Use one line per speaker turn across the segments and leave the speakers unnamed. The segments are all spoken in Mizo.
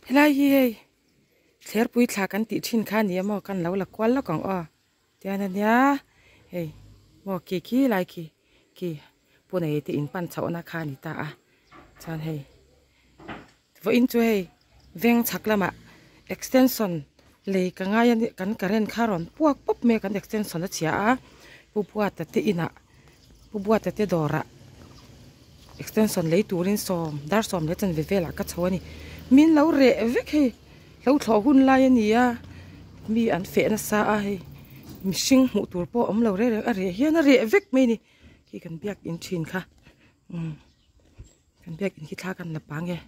Helai hi hei thlerpui thla kan tih thin kha a ni a maw kan lo la kual lawk ang aw tian a nia hei maw khi khi lai khi khi punei te in pan chhoh na kha a ni ta a chuan hei vawiin chu hei veng chhak lamah extension lei ka ngai a kan current kha rawn puak pawp mai a kan extension a chhia a pu buata te inah pu buata te dawrah extension lei turin sawm dar sawm leh chanve velah ka chho a ni min lo reh vek hei hlo thlawh hun lai a ni a mi an feh nasa a hei mihring hmuh tur pawh a awm lo reng reng a reh hian a reh vek mai a ni khi kan biak in thin kha umm kan biak in khi thla kan la pang e.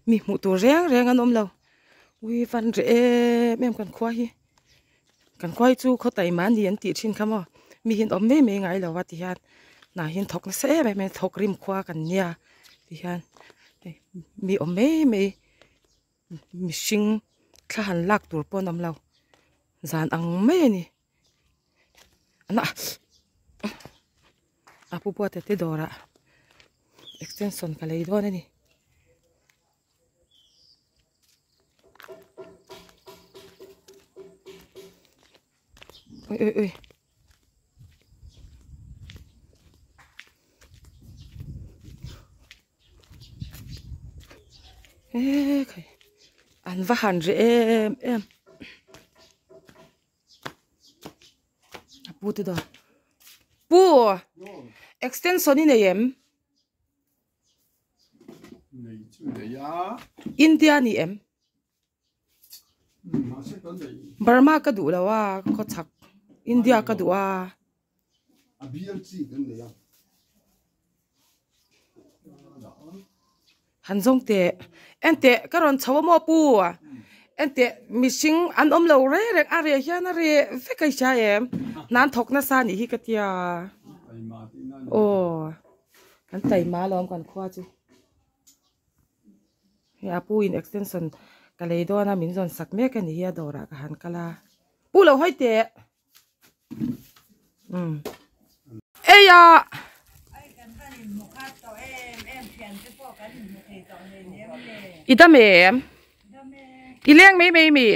Mi hmuh tur reng reng an awm lo ui van reh em em kan khua hi kan khua hi chu khaw taima a ni an tih thin kha maw mi hi an awm mai mai ngai lo a ti hian hnah hi an thawk nasa em em a thawk rim khua kan nia ti hian mi awm mai mai mihring thla han lak tur pawh an awm lo zan ang mai a ni. A pu buata te dawrah extension ka lei dawn a ni. Ui ui ui. E khai an va han reh em em. A pu te dawn pu extension i nei em
nei chu nei a
India ni em Burma ka duh lo a khawchhak India ka duh a
a bial chi kan nei a
Han zawng teh enteh ka rawn chho a maw pu enteh mihring an awm lo reng reng a reh hian a reh vek a i hria em hna an thawk nasa anih hi ka tia aw kan taima alawm kan khua chu hei a pu in extension ka lei dawn a min zawn sak mek a ni hi a dawrah ka han kal a pu lo hawi teh. Um. Eia! I dam em? I leng mai mai mi?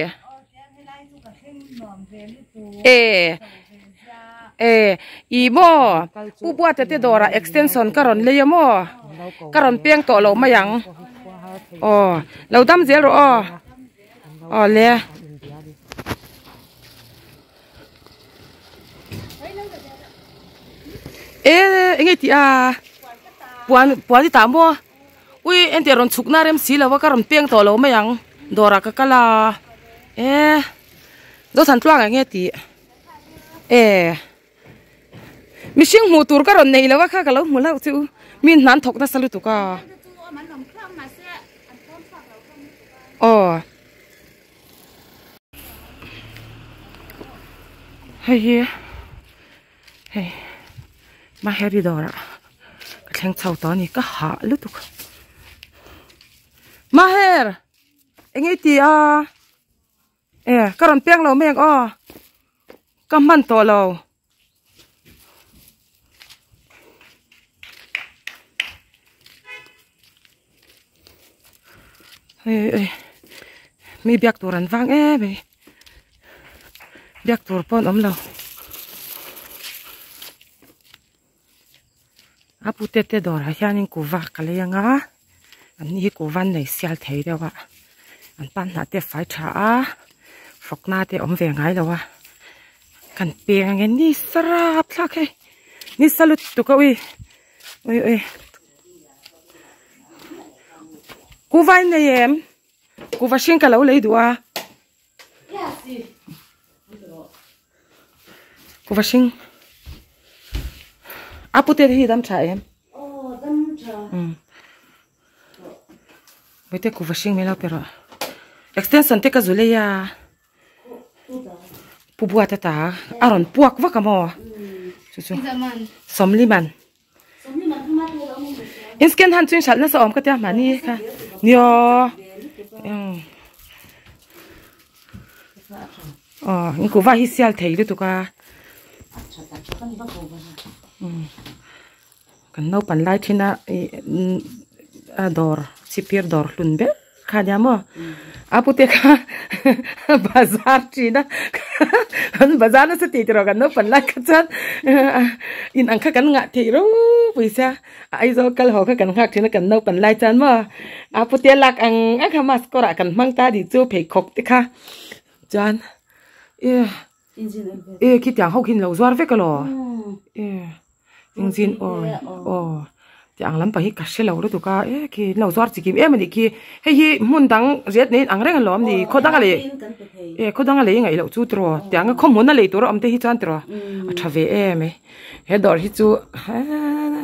E. E. I maw? Pu Buata te dawrah extension ka rawn lei a maw? Ka rawn peng tawh lo mai ang. Aw. Lo dam zel rawh aw. Aw le. E enge tih a puan puan i tah maw ui engtiang rawn chhuk na rem si lo a ka rawn peng tawh lo mai ang dawrah ka kal a e Zothan tluang enge tih e mihring hmuh tur ka rawn nei lo a kha ka lo hmu hlauh chu mi hna an thawk nasa lutuk a aw. Hei hi hei maheri dawrah ka thleng chho tawh a ni ka hah lutuk maher eng nge i ti a e ka rawn peng lo mai ang aw ka hman tawh lo. Hei mi biak tur an vang em mai biak tur pawh an awm lo a pute te dawrah hianin kuhva ka lei anga an ni hi kuhva an nei sial thei deuh a an pan hnah te a fai tha a fawkna te a awm ve ngai lo a kan peng ange ni sarap thlak hei ni sa lutuk a ui ui ui kuhva in nei em kuhva hring ka lo lei duh a kuhva hring a pute te hi dam tha em Mite kuhva hring mai lo pe rawh extension te ka zu lei a pu buat ata a rawn puak vak a maw chu chu sawmli man in scan han chu in hralh nasa awm ka tia mahni kha nia aw in kuhva hi sial thei lutuk a. Kan naupan lai thin a ih a dawr chipir dawr hlun ber kha nia maw a pute kha bazar thin a kan bazar nasa tih tiraw kan naupan lai kha chuan in ang kha kan ngah theih ropui sia a Aizawl kal haw kha kan nghak thin a kan naupan lai chuan maw a pute lak ang ang kha mask kawrah kan hmang ta tih chu pheikhawk te kha chuan ih. E khitiang ho khi an lo zuar vek alaw e engine oil aw tiang lampang hi ka hre lo lutuk a e khi an lo zuar chi kim em a nih khi hei hi hmun dang riat nei ang reng alawm ni khaw danga lei e khaw danga lei ngaih loh chu tiraw tiang a khawhmun a lei tur a awm te hi chuan tiraw a tha ve em e he dawr hi chu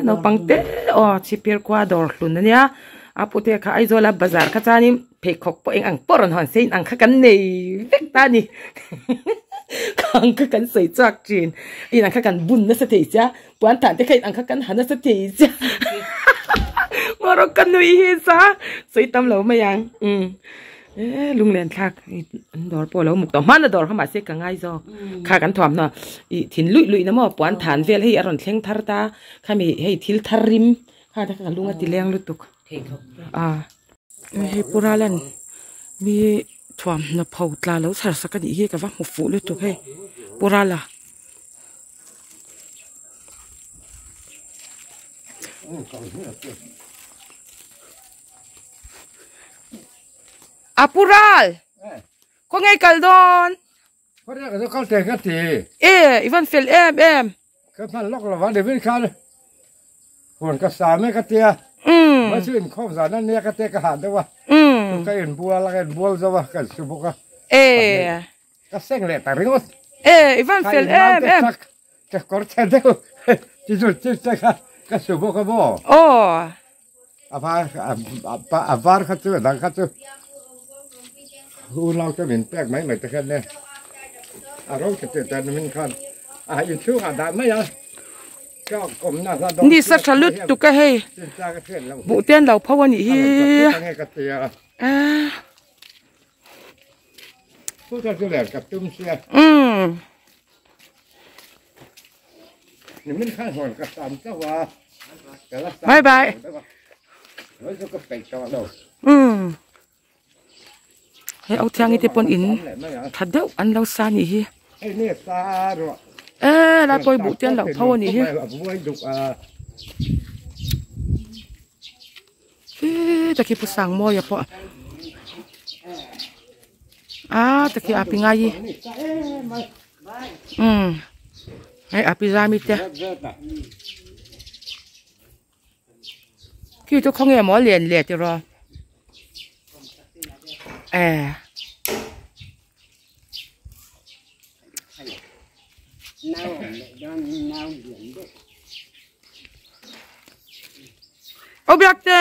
naupang te aw chhipphir khua dawr hlun ania a pute kha Aizawl a bazar kha chuanin pheikhawk pawh eng ang pawh rawn hawn se in ang kha kan nei vek ta a ni khang kha kan sawi chhuak thin in ang kha kan bun nasa thei sia puan than te kha in ang kha kan ha nasa thei sia marawh ka nui hi sa sawi tam lo mai ang umm e lunglen thlak an dawr pawh a lo muk tawh hmana dawr kha mahse ka ngai zawk kha kan thuamhnaw ih thin luih luih na maw puan than vel hei a rawn thleng thar ta khami hei thil thar rim kha te kha ka lung a ti leng lutuk a. Hei Puralan mi thuamhnaw pho tla lo chhar sak a nih hi ka va hmu fuh lutuk hei Purala. A Pural khawnge i kal dawn? E i van fel em em.
Ka hman lawk lo va David khan huan ka sa mai ka tia mai chu inkhawm zan a nia ka tia ka hah deuh a ka inbual a ka inbual zo a ka insu bawk a ka seng leh ta ringawt
e i van fel em em
ka kawr chhe deuh chi chu chi te kha ka su bawk a maw
aw
a var a var kha chu a dang kha chu unau te min pek mai mai te khan nia a ro te te tan min khan a inchhung ah dah mai a
ni sa tha lutuk a hei buh te an lo pho a nih hi umm. Bye bye. Umm. Hei au thiangi te pawn in tha deuh an lo sa nih hi. E lai pawh hi buh te an lo pho a nih hi. He taki pu Sangmawia pawh a taki a pi ngai hi. Umm hei a pi zami te khi chu khawnge maw lian leh tiraw e Aw biak te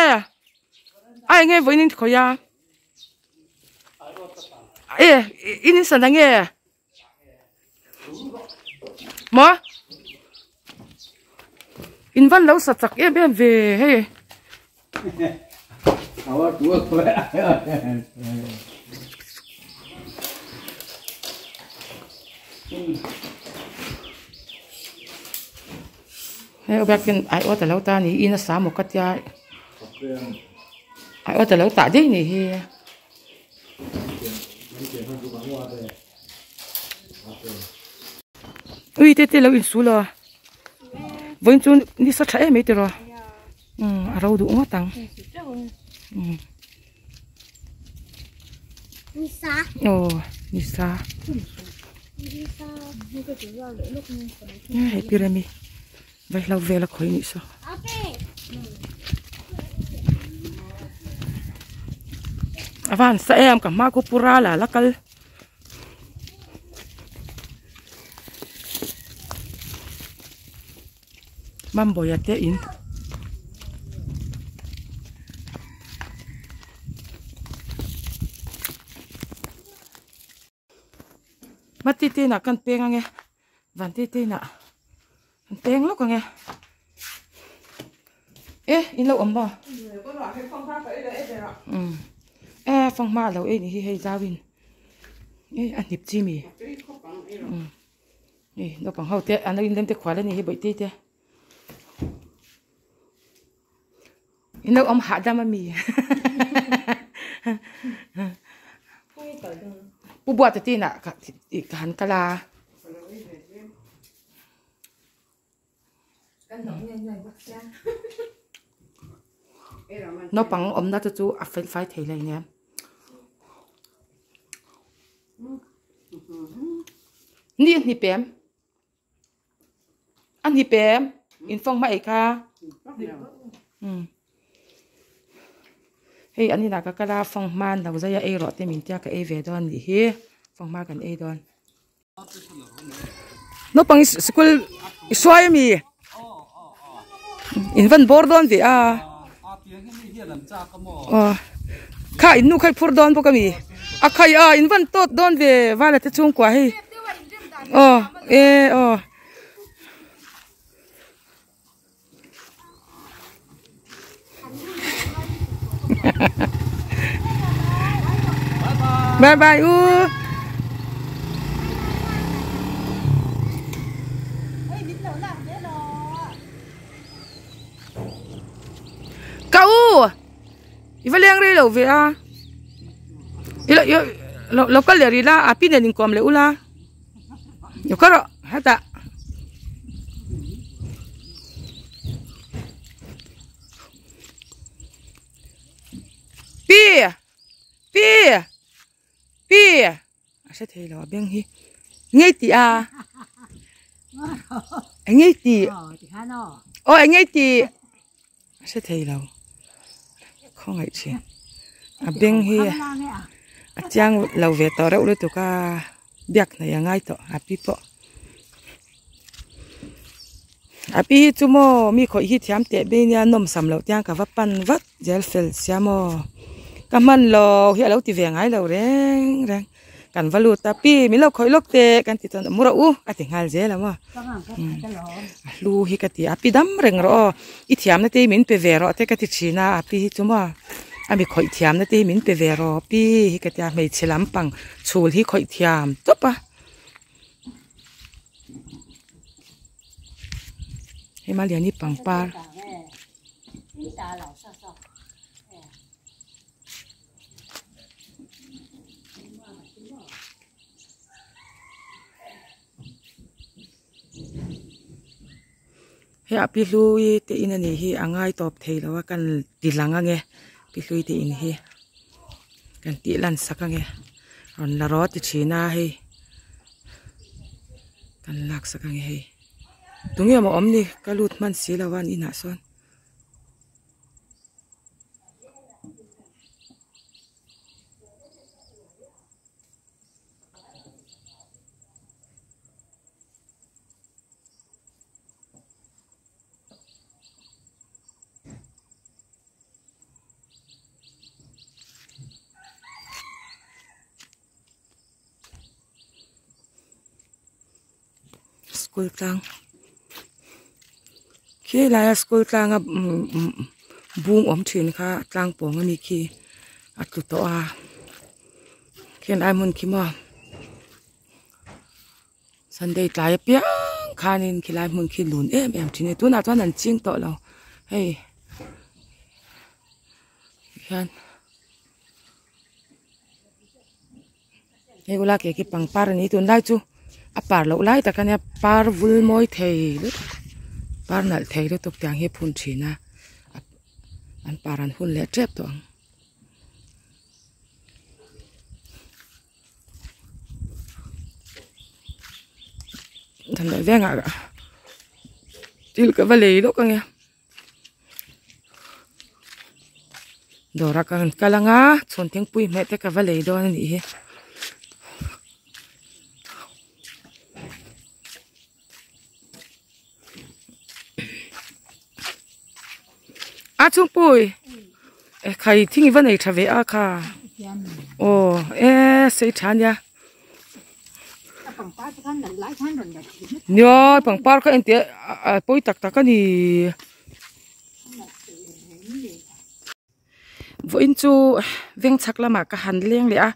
a enge vawiin in khawih a e in in san ange maw in van lo sa chak em em ve hei. Hei biakin ai awt alo ta ni in a sa maw ka tia ai awt alo tah daih ni hi. Ui te te lo insul a vawiin chu ni sa tha em mai tiraw umm a ro duh ngawt ang umm aw ni sa hei pyramid vaihlo vel a khawih anih saw. A va han sa em ka hma khu pura la la kal. Mambawiah te in Mati te inah kan peng ange Vanti te inah kan peng lawk ange e in lo awm maw umm e fanghma a lo ei nih hi hei zau in e a hnip chi mi umm hei naupang ho te an lo inlem te khual a ni hi bawihte te. In lo awm hahdam a mi? Pu Buata te inah ka han kal a. Naupang awmna te chu a fel fai thei hle nia. Ni a hnip em? A hnip em? In fawng hma ei kha. Hei an inah ka kal a fawng hma an lo zai a ei rawh te min tia ka ei ve dawn nih hi. Fawng hma kan ei dawn. Naupang sikul i hruai a mi? In van bawr dawn ve a. Aw kha in nu kha i phur dawn bawk a mi? A khai a in van tawt dawn ve vala te chhungkua hei. Aw e aw. Bye bye u. Ka u. I va leng rei lo ve a. I lo lo kal leh rih la a pi nen inkawm leh ula. Lo kal rawh hetah. Pi! Pi! Pi! A hre thei lo a beng hi. Ngei tih a. Engei tih. Aw engei tih. A hre thei lo. Khawngaih thin. A beng hi a chiang lo ve tawh reuh lutuk a. Biak hnaih a ngai tawh a pi pawh. A pi hi chu maw mi khawih hi thiam teh mai nia nawm sam loh tiang ka va pan vat zel fel sia maw. Ka hman lo hi a lo ti ve ngai lo reng reng. Kan va lut a pi min lo khawih lawk teh kan ti chuan a mu rawh u a ti nghal zel a maw. A hlu hi ka ti a pi dam reng rawh aw i thiamna te hi min pe ve rawh te ka ti thin a a pi hi chu maw a mi khawih thiamna te hi min pe ve rawh pi hi ka ti a hmeichhe lampang chhul hi khawih thiam tawp a. Hei Maliani pangpar. Hei a pi hlui te in a nih hi a ngai tawp thei lo a kan ti lang ange pi hlui te in hi kan tih lan sak ange rawn la rawt ti thin a hei kan lak sak ange hei tunge maw awm ni ka lut hman si lo a an inah sawn. School tlang khi laia school tlanga bung awm thin kha tlang pawng a ni khi a tlu tawh a khian ai hmun khi maw Sunday tlai apiang khanin khilai hmun khi lun em em thin a ni tunah chuan an ching tawh lo hei hian. Hei ula ke khi pangpar a ni tunlai chu a par loh lai tak a nia par vul mawi thei lutuk par nalh thei lutuk tiang hi a phun thin a an par an hun leh tep tawh ang. Vengah thil ka va lei lawk ang e. Dawrah ka han kal ang a chhawn thingpui hmeh te ka va lei dawn a nih hi. A chhungpui e khai thing i va nei tha ve a kha aw e sei tha ania. Nia pangpar kha engtia a pawi tak tak a ni. Vawiin chu veng chhak lamah ka han leng leh a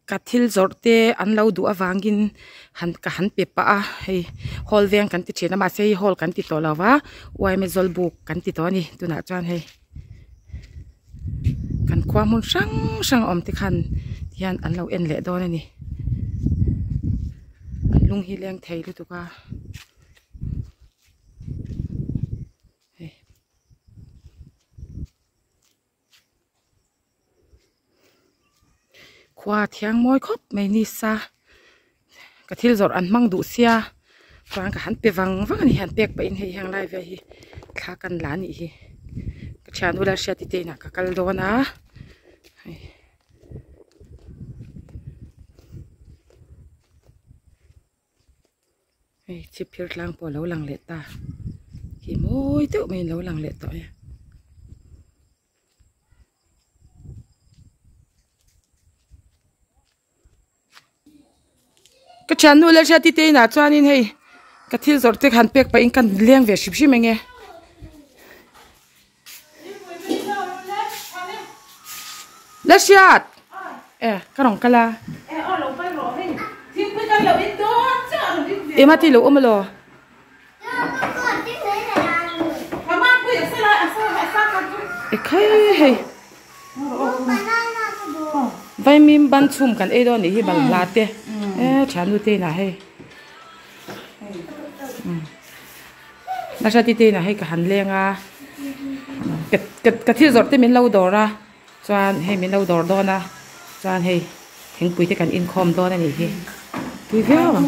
ka thil zawrh te an lo duh avangin han ka han pe pah a hei hall veng kan ti thin a mahse hei hall kan ti tawh lo va yma zawlbuk kan ti tawh a ni tunah chuan hei. Kan khua hmun hrang hrang a awm te khan hian an lo en leh dawn a ni. An lung hi leng thei lutuk a. Hei. Khua thiang mawi khawp mai ni sa ka thil zawrh an hmang duh sia chuan ka han pe vang vang a ni han pek pahin hei heng lai vel hi thla kan la a nih hi ka thian ula hriati te inah ka kal dawn a hei. Hei chhip phir tlang pawh a lo lang leh ta khi mawi deuh mai in lo lang leh tawh e. Ka thiannu leh hriati te inah chuanin hei ka thil zawrh te han pek pahin ka leng ve hrim hrim enge. La hriat e ka rawn kal a ema ti lo awm alaw e khai hei vaimim ban chhum kan ei dawn nih hi balhla te e thiannu te inah hei. Nasa ti te inah hei ka han leng a ka ka thil zawrh te min lo dawr a chuan hei min lo dawr dawn a chuan hei thingpui te kan inkhawm dawn a nih hi tui viau ang.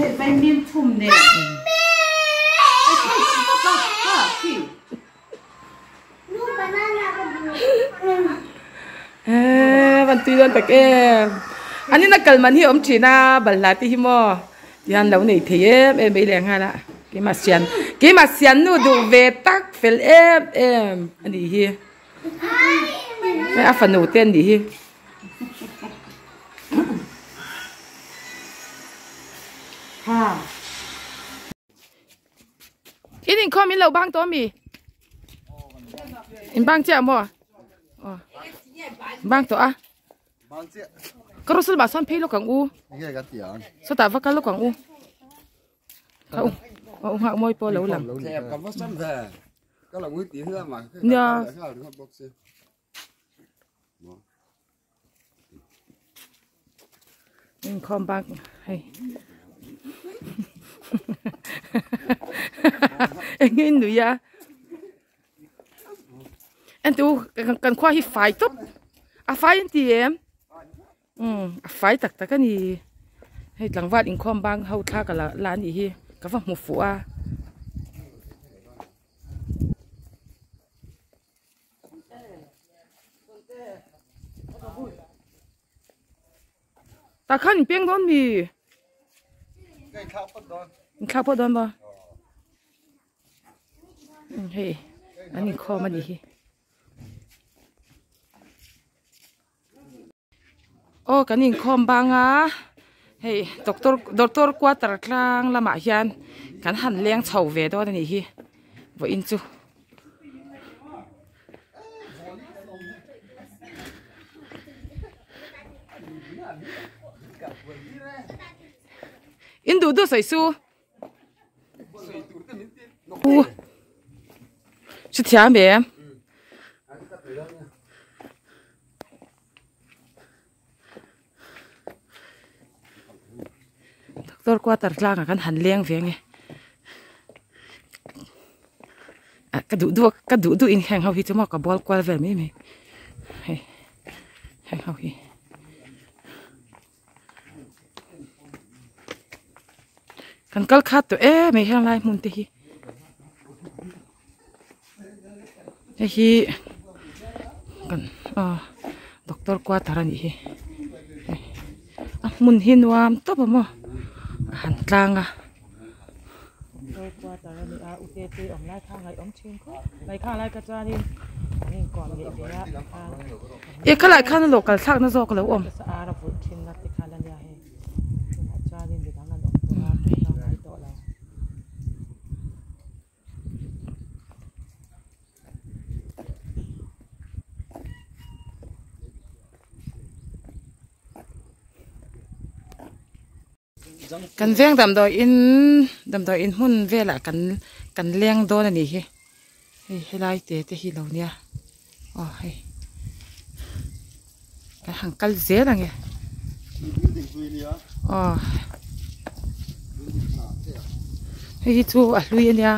Eee van tui dawn tak em an ina kal man hi a awm thin a balhla te hi maw tihian lo nei thei em em mai leh nghal a keimah sian keimah sian nu duh ve tak fel em em a nih hi a fanu te an nih hi. In inkhawm in lo bang tawh ami? In bang chiah maw? Aw. Bang tawh a. Ka rusul mah sawn phei lawk ang u. Sawtah va kal lawk ang u. Ka u. Aw u nghak mawi pawh lo lang. Nia. Inkhawm bak hei eng in nui a en tu kan khua hi fai tawp a fai an ti em um a fai tak tak a ni hei tlangval inkhawm bang ho thla ka la la a nih hi ka va hmu fuh a. Tah khan in peng dawn mi? In thlak phawt dawn maw? Hei an inkhawm a nih hi. Aw kan inkhawm bang a hei doctor doctor quarter tlang lamah hian kan han leng chho ve dawn a nih hi vawiin chu. In duh duh sawi su. U Hrethiam em? Doctor quarter tlangah kan han leng ve ange. Ah ka duh duh ka duh duh in heng ho hi chu maw ka bawl kual vel mai mai. Hei heng ho hi. Kan kal khat tawh em mai heng lai hmun te hi. Hei hi kan aw doctor quarter a nih hi hei a hmun hi nuam tawp a maw a han tlang a. Doctor quarter a ni a u te te awm lai kha ngaihawm thin khawp mai khang lai kha chuanin an inkuah leh ve a e khalai khan a local thlak na zawk a lo awm. Kan veng damdawiin damdawiin hmun velah kan kan leng dawn a nih hi hei helai te te hi lo nia aw hei. Kan han kal zel ang e. Aw. Hei hi chu a hlui a nia.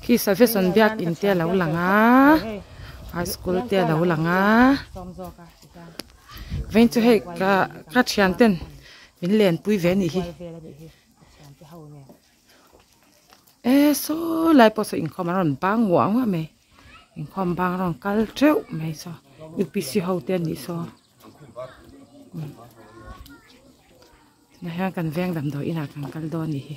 Khi Salvation biak in te a lo lang a. High school te a lo lang a. Vawiin chu hei ka ka thian ten min lenpui ve a nih hi. E saw lai pawh saw inkhawm an rawn bang nguah nguah mai inkhawm bang a rawn kal teuh mai saw U_P_C ho te an nih saw tunah hian kan veng damdawi inah kan kal dawn a nih hi.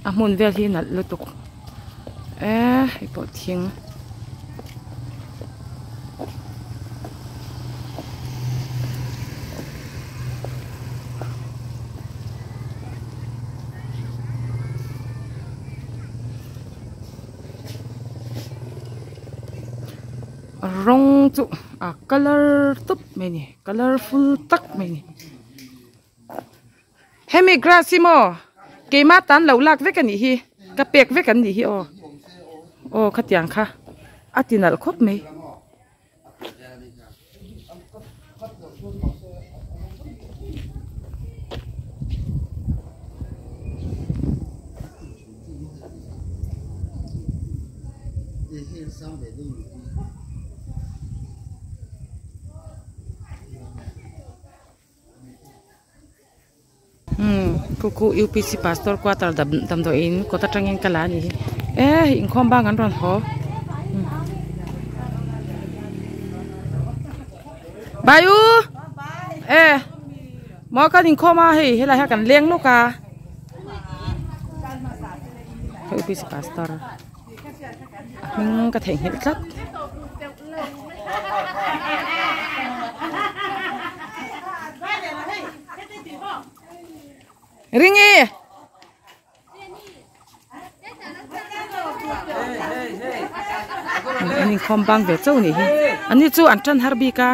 A hmun vel hi nalh lutuk e hei pawh thing rawng chu a colour tawp mai a ni colourful tak mai a ni. Hemi grass hi maw keima tan lo lak vek a nih hi ka pek vek an nih hi aw aw khatiang kha a ti nalh khawp mai. Umm khu khu U_P_C pastor quarter dam damdawiin kawt atangin ka la a ni hi e inkhawm bang an rawn haw bye u e maw kan inkhawm a hei helai hian kan leng lawk a U_P_C pastor a hming ka theihnghilh tlat. Ringi! An inkhawm bang ve chauh nih hi. Ani chu an tan har bik a.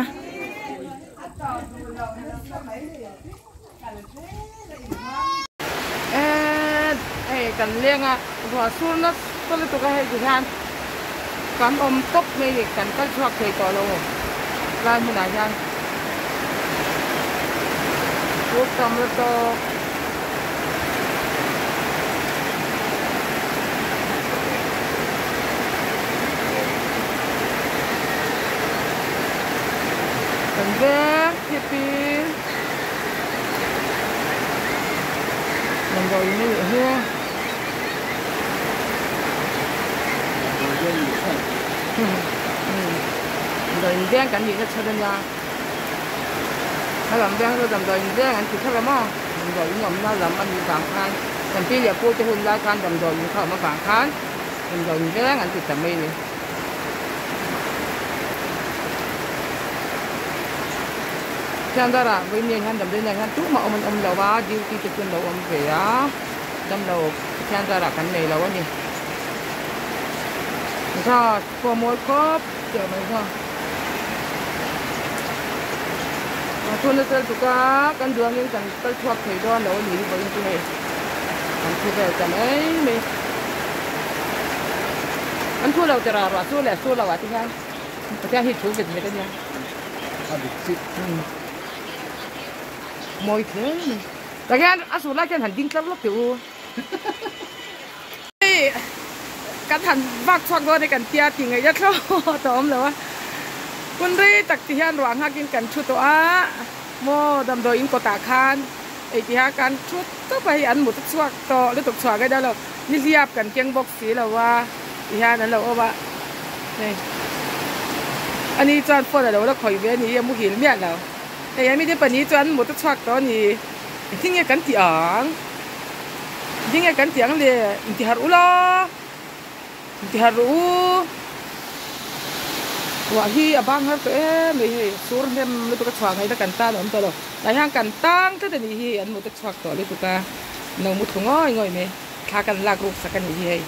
Hei kan leng a ruah sur nasa lutuk a hei ti hian kan awm tawp mai a ni kan kal chhuak thei tawh lo lai hmunah hian sur tam lutuk. Kan veng thipin. Damdawiin a nih hi. Damdawiin veng kan nihna chhan a nia. Hla lam veng chu damdawiin veng an ti thar a maw. Damdawiin awmna lam a nih vang khan kan pi leh pu te hun lai khan damdawiin kha awm avang khan damdawiin veng an ti ta mai a ni. Thiandara vawiin hian damdawiin ah hian tumah awm an awm lo a duty te chu an lo awm ve a damlo Thiandara kan nei lo a ni grass pawh a mawi khawp tih mai kha chhun a tel tuk a kan duh angin kan kal chhuak thei dawn lo a ni hi vawiin chu hei kan thu vel ta mai mai an thu lo teh rah ruah sur leh sur lo ah te hian Pathian hi thu vet vet a nia.
A dik chiah.
Mawi hle mai. Tah hian a sur lai khian han ding tlar lawk teh u. Hei kan han vak chhuak dawn e kan tia tih ngaih na thlawt a awm lo a. Hun rei tak ti hian ruah nghakin kan thu tawh a. Maw damdawi in kawtah khan ei ti hian kan thu tawp a hei an mut a chhuak tawh lutuk chhuah ngai dawn lo. Nihliap kan keng bawk si lo a ti hian an lo awm a hei ani chuan phone a lo la khawih ve a ni a muhil miah lo hei a mite pahnih chuan an mut a chhuak tawh a ni engtin nge kan tih ang engtin nge kan tih ang le intiharh ula intiharh rawh u ruah hi a bang har tawh em mai hei sur hnem lutuk a chhuah ngaihna kan tan a awm tawh lo tah hian kan tang tlat a nih hi an mut a chhuak tawh lutuk a. No mu thlu ngawi ngawi mai thla kan lak ruk sak a nih hi hei.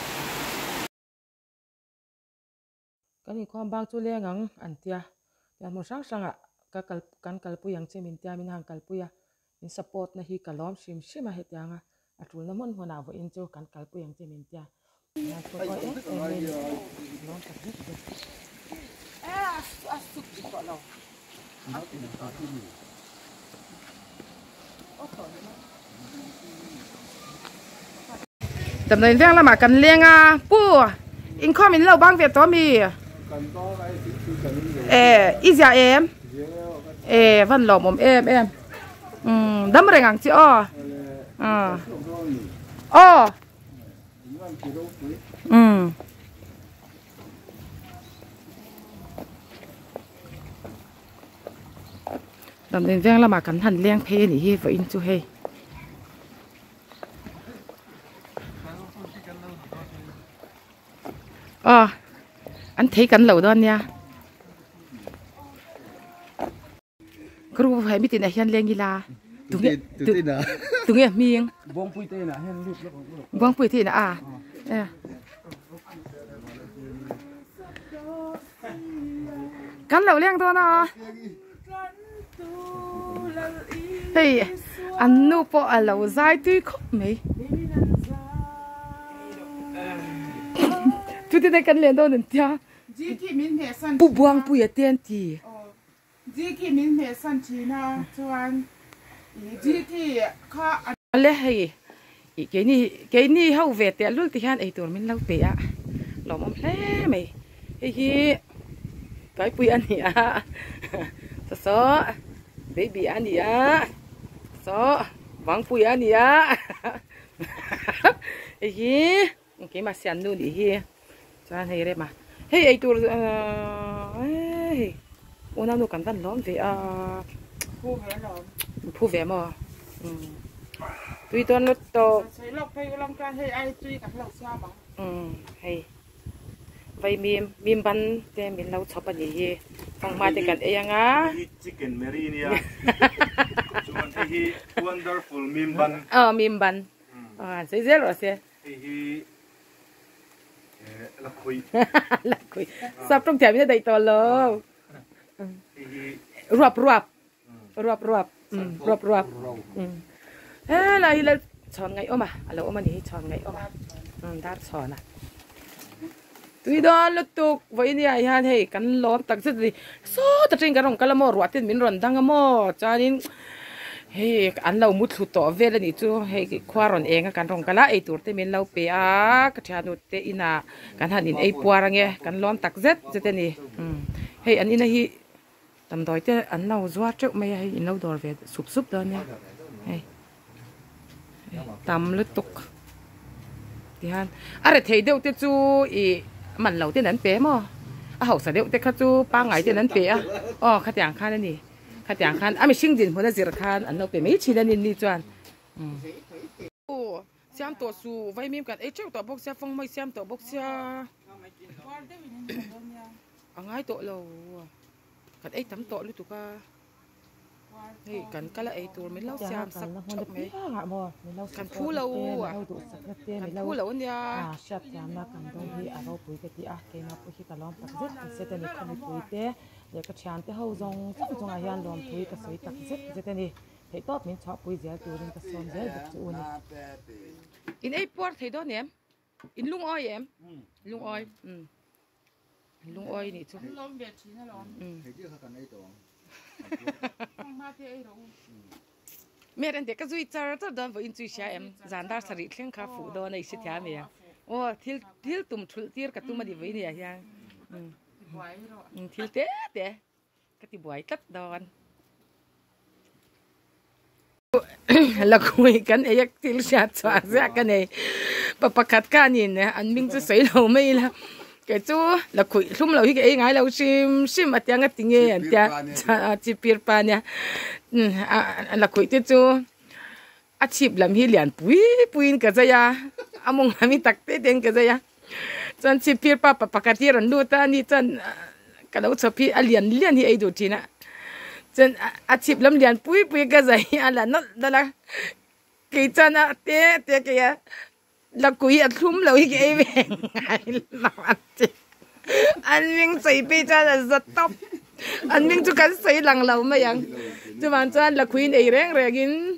Kan inkhawm bang chu leng ang an tia tiang hmun hrang hrangah ka kal kan kalpui ang che min tia min han kalpui a. In support na hi ka lawm hrim hrim a hetianga a tulna hmun hmunah vawiin chu kan kalpui ang che min tia. Damdawiin veng lamah kan leng a, Pu, inkhawm in lo bang ve tawh mi? E, i ziah em? E, van lawmawm em em. Umm, dam reng ang chi aw. Aw. Umm. Damdawiin veng lamah kan han leng phei a nih hi vawiin chu hei. Aw an thei kan lo dawn nia. Group of hemi tinah hian leng ila tunge tunge hming
Buangpui te inah hian lut lawk ang
Buangpui te inah a e kan lo leng dawn a hei an nu pawh a lo zai tui khawp mai chutin kan len dawn an tia Pu Buangpuia te an ti.
GT min hmeh san thin a chuan i GT kha a.
Le hei i keini keini ho ve teh lul ti hian eitur min lo pe a lawmawm hle mai hei hi tuaipui a ni a saw saw baby a ni a saw vangpui a ni a hei hi keimah siannu nih hi. Chuan hei rem a, hei eitur ahh hei unau nu kan van lawm ve a,
phu ve alawm,
phu ve maw umm tui dawn lut tawh,
sawi lawk phei ulang chuan hei ai tui kan lo siam ang,
umm hei vai mim mim ban te min lo chhawp a nih hi fanghma te kan ei ang a,
hei hi chicken mary nia chuan hei hi wonderful mim ban,
aw mim ban aw sawi zel rawh se.
Hei hi lakhui.
Lakhui. Sap tawng thiam in a daih tawh lo.
Hei hi
ruap ruap. Ruap ruap. Ruap ruap. He lai hi lal chhawn ngaih awm a. A lo awm a ni hi chhawn ngaih awm a. Dar chhawn a. Tui dawn lutuk vawinia hian hei kan lawm tak zet a ni. Sawt atangin kan rawn kal a maw ruah ten min rawn dang a maw chuanin hei an lo mu thlu tawh vel a nih chu hei khua rawn eng a kan rawn kal a eitur te min lo pe a ka thiannu te inah kan han in ei puar ange kan lawm tak zet zet a ni hei an ina hi damdawi te an lo zuar teuh mai a hei in lo dawr ve sup sup dawn nia hei. Tam lutuk tihian a rethei deuh te chu ih man lo ten an pe maw a hausa deuh te kha chu pangngai ten an pe a aw khatiang khan a ni khatiang khan a mihring dinhmun a zir khan an lo pe mai thin a ni ni chuan siam tawh suh vaimim kan ei teuh tawh bawk sia fawng mai siam tawh bawk sia a ngai tawh lo kan ei tam tawh lutuk a. Hei kan kal a ei tur min lo siam sak theuh mai kan phu lo a kan phu lo ania.
Hriatthiamna kan dawn hi a ropui ka ti a, keimah pawh hi ka lawm tak zet tak zet a ni. Khawmipui te leh ka thiante ho zawng zawng chungah hian lawmthui ka sawi tak zet zet a ni. Theihtawp min chhuahpui zel turin ka sawm zel bawk chu u ni.
In ei puar thei dawn em? In lungawi em? Lungawi. Lungawi nih chu.
Lawm ve thin alawm.
Hei chiah kha kan ei tawh ang.
Hma te ei rawh u.
Mer an teh ka zui char char dawn vawiin chui hria em? Zan dar sarih thleng kha fuh dawn a i hrethiam e. Aw thil thil tum thulh tir ka tum a ni vawiin ah hian. Thil te te ka ti buai tlat dawn. Lakhui kan ei a thil hriat chhuah ziah ka nei pa pakhat khanin an hming chu sawi lo mai ila kei chu lakhuih hlum lo hi ka ei ngai lo hrim hrim a tiang a ti nge an tia chi pir pa nia lakhuih te chu a chhip lam hi lian pui puiin ka zai a a mawng lam hi tak te tein ka zai a chuan chhip pir pa pa pakhat hi a rawn lut a ani chuan ka lo chhawp hi a lian lian hi a ei duh thin a chuan a chhip lam lian pui pui ka zai hi a la nawlh nawlh a kei chuan a te te kei a lakui a thlum lo hi ka ei ve ngai lo a ti an hming sawi phei chuan a za tawp an hming chu kan sawi lang lo mai ang chuvang chuan lakhuiin ei reng rengin.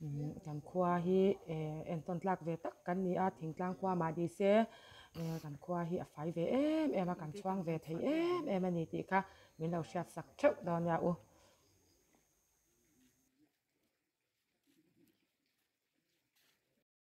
Umm kan khua hi eh entawn tlak ve tak kan ni a thingtlang khua mah ni se eh kan khua hi a fai ve em em a kan chhuang ve thei em em a ni tih kha min lo hriat sak theuh dawn nia u.